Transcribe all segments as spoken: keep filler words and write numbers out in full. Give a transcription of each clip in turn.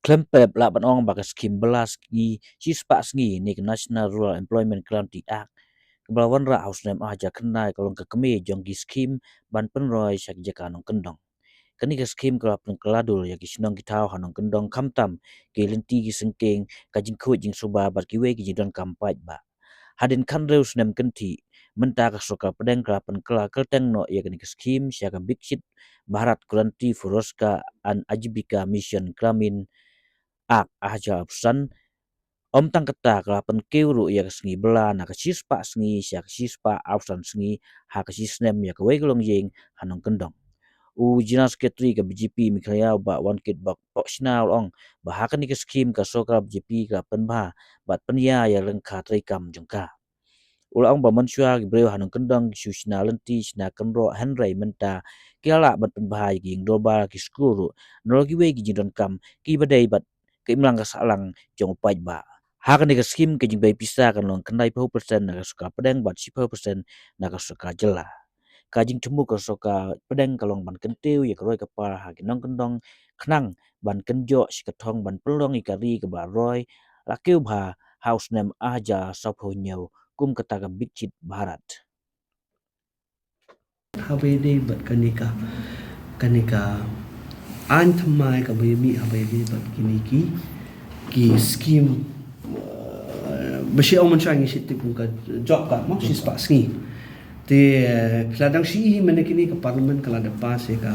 Khlem pep lah ban ong ba ka skhim bylla sngi shispah sngi ne ka National Rural Employment Guarantee Act kaba la wanrah ha u snem arhajar khyndai ka long ka kmie jong ki skhim ban pynroi sha ki jaka nongkyndong. Kane ka skhim ka la pynkylla dur ïa ki shnong ki thaw ha nongkyndong khamtam ki lynti ki syngkien, ka jingkhuid jingsuba bad kiwei ki jingdonkam paidbah. Hadien khathynriew snem kynthih mynta ka sorkar pdeng ka la pynkylla kyrteng noh ïa kane ka skhim sha ka Viksit Bharat Guarantee for Rozgar and Ajivika Mission Gramin Act arhajar arphew san. Ym tang kata, ka la pynkiew ruh ïa ka sngi bylla na ka shispah sngi sha ka shispah arphew san sngi ha ka shisnem ïa kawei ka longïing ha nongkyndong. U General Secretary ka B J P Meghalaya, u Bah Wankitbok Pohshna, u la ong ba ha kane ka skhim ka sorkar B J P ka la pynbha bad pynïaid ïa ka lyngkha treikam jong ka. U la ong ba mynshuwa ki briew ha nongkyndong ki shu shna lynti shna kynroh, hynrei mynta ki la lah ban pynbha ïa ki ïing dorbar, ki skul ruh, nalor kiwei ki jingdonkam kiba dei bad ka imlang ka sahlang jong u paidbah. Ha kane ka skhim ka jingbei pisa kan long khyndaiphew percent na ka sorkar pdeng bad shiphew percent na ka sorkar jylla. Ka jingthmu ka sorkar pdeng ka long ban kyntiew ïa ka roi ka par ha ki nongkyndong khnang ban kynjoh shi ka thong ban pynlong ïa ka ri kaba roi la kiew bha ha u snem arhajar sawphew hynñiew kum kata ka Viksit Bharat. Haba ïadei bad kane ka, kane ka aiñ thymmai kaba ïa mih haba ïadei bad kine ki, ki skhim, eh, ba shi ong mynshuwa ngi shi tip kum ka job card mo, shispah sngi. Te, eh, ka la dang shi hi mynne kine ka Parliament ka la dep pass ïa ka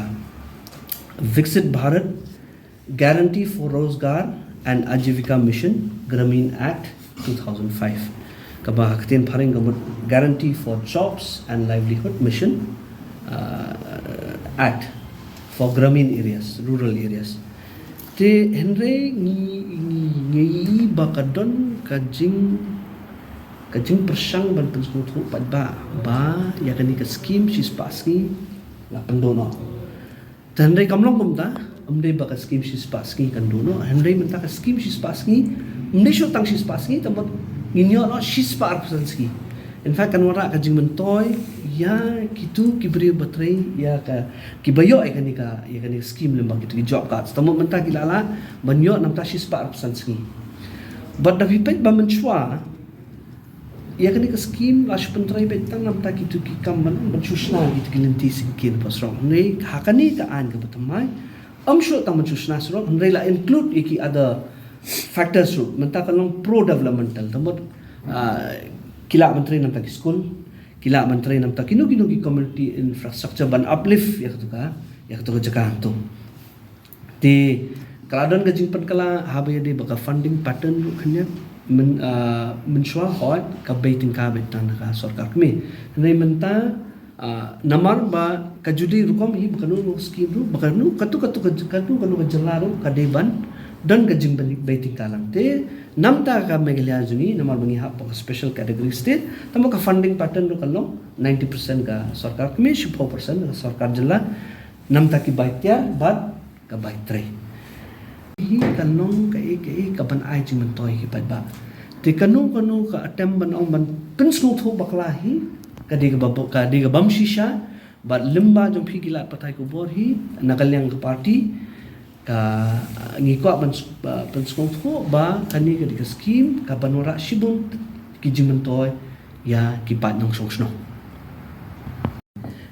Viksit Bharat Guarantee for Rozgar and Ajivika Mission, Gramin Act two thousand five. Kaba ha ka ktien phareng ka mut Guarantee for Jobs and Livelihood Mission, uh, Act for Gramin Areas, Rural Areas. Te hynrei ngi, ngi, ngi ïohi ba ka don ka jing, ka jingpyrshang ban pynsngewthuh paidbah ba ïa kane ka skhim shispah sngi la pynduh noh. Te hynrei kam long kumta, ym dei ba ka skhim shispah sngi kan duh noh, hynrei mynta ka skhim shispah sngi ym dei shuh tang shispah sngi, tang ba ngin ïoh noh shispah arphew san sngi. In fact, kan wanrah ka jingmyntoi ïa kito ki briew ba trei ïa ka, kiba ïoh ïa kane ka, ïa kane ka skhim lyngba kito ki job cards. Tang ba mynta ki la lah ban ïoh namar shispah arphew san sngi. Bad da phi peit ba mynshuwa ïa kane ka skhim la shu pyntrei beit tang namar kito ki kam ban, ban shu shna kito ki lynti syngkien hapoh surok. Hynrei ha kane ka aiñ kaba thymmai ym shuh tang ban shu shna surok, hynrei la include ïa ki other factors ruh. Mynta ka long pro-developmental, tang ba, ah, ki lah ban trei namar ki skul, ki lah ban trei namar kino kino ki community infrastructure ban uplift ïa kato ka, ïa kato ka jaka hangto. Te ka la don ka jingpynkylla haba ïadei bad ka funding pattern ruh khyndiat. Myn, ah, mynshuwa hooid ka bei tyngka beit tang na ka sorkar kmie. Hynrei mynta, ah, namar ba ka ju dei rukom hi ba kano kano ka skhim ruh, ba kano, kato kato ka, kano kano ka jylla ruh ka dei ban don ka jingbei, bei tyngka lang. Te namar ka Meghalaya jong ngi namar ba ngi hap ha ka special category state, tang ba ka funding pattern ruh ka long ninety percent ka sorkar kmie, shiphew percent ka sorkar jylla. Namar ki bai tiar bad ka bai trei. Hi ka long kaei kaei kaban ai jingmyntoi ki paidbah. Te kano kano ka attempt ban ong ban pynsngewthuh bakla hi ka dei kaba, ka dei ka bym shisha. Bad lyngba jong phi ki lad pathai khubor hi na ka liang ka party, ka, ngi kwah ban s-, ba, pynsngewthuh ba kane ka dei ka skhim kaban wanrah shibun ki jingmyntoi ïa ki paid nongshong shnong.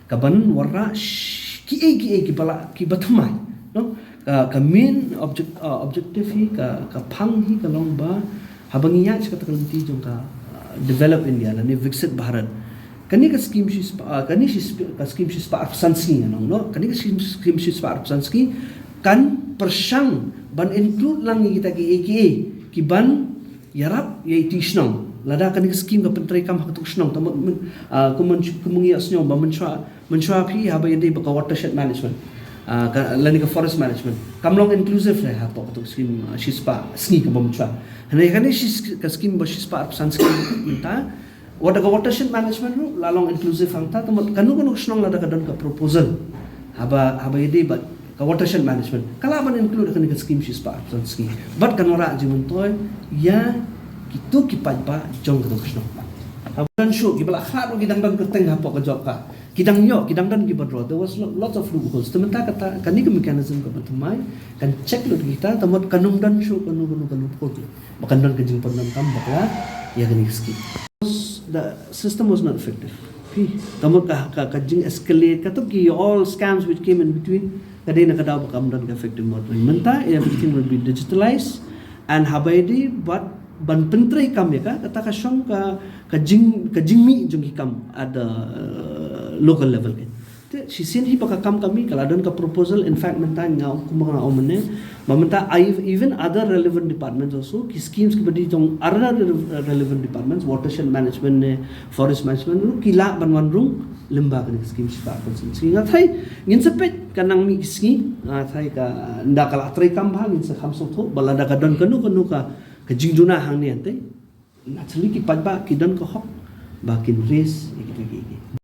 Kaban wanrah sh-, kiei kiei kiba la, kiba thymmai, no? Ka, ka main object, ah, objective hi, ka, ka phang hi ka long ba haba ngi ïaid sha kata ka lynti jong ka, ah, Develop India lane Viksit Bharat, kane ka skhim shispah, ah, kane shispah, ka skhim shispah arphew san sngi, no, no? Kane ka skhim, skhim shispah arphew san sngi kan pyrshang ban include lang ïa kita kiei kiei kiban ïarap ïa iti i shnong. Lada kane ka skhim ka pyntreikam ha kato ka shnong, tang ba myn, ah, kum myn, kum ngi ïohsngew ba mynshuwa, mynshuwa phi haba ïadei bad ka watershed management, ah, ka, lane ka forest management, kam long inclusive re hapoh kato ka skhim, ah, shispah sngi kaba mynshuwa. Hynrei kane shi, ka skhim ba shispah arphew san sngi mynta, wat ka watershed management ruh la long inclusive hangta, tang ba kano kano ka shnong lada ka don ka proposal haba, haba ïadei bad ka watershed management, ka lah ban include ha kane ka skhim shispah arphew san sngi. Bad kan wanrah jingmyntoi ïa kito ki paidbah jong kato ka shnong. Haba don shuh kiba la khlad ruh ki dang don kyrteng hapoh ka job card. Ki dang ïoh, ki dang don kiba draw. There was lo- lots of loopholes. Te mynta kata, kane ka mechanism kaba thymmai kan check lut kita, te mut kan ym don shuh kano kano ka loophole ba kan don ka jingpyndonkam bakla ïa kane ka scheme. The system was not effective. Phi, te mut ka, ka, ka jing escalate, kato ki all scams which came in between, ka dei na ka daw ba kam don ka effective mode. Mynta everything will be digitalized, and haba ïadei bad ban pyntreikam ïa ka, kata ka shong ka, ka jing, ka jingmih jong ki kam at the, uh, local level. Te shisien hi ba ka kam ka mih, ka la don ka proposal. In fact mynta nga ong, kumba nga ong mynne, ba mynta I, even other relevant departments also, ki schemes kiba dei jong other relevant departments, watershed management ne forest management ruh ki lah ban wan rung lyngba kane ka scheme shifa constituency. Nga tharai ngin sa peit, ka nang mih ki sngi, nga tharai ka, ynda ka la treikam bha, ngin sa kham sngewthuh ba lada ka don kano kano ka, ka jingduna hangne hangtai. Naturally ki paidbah ki don ka hok ba kin raise ïa kita ki, ki.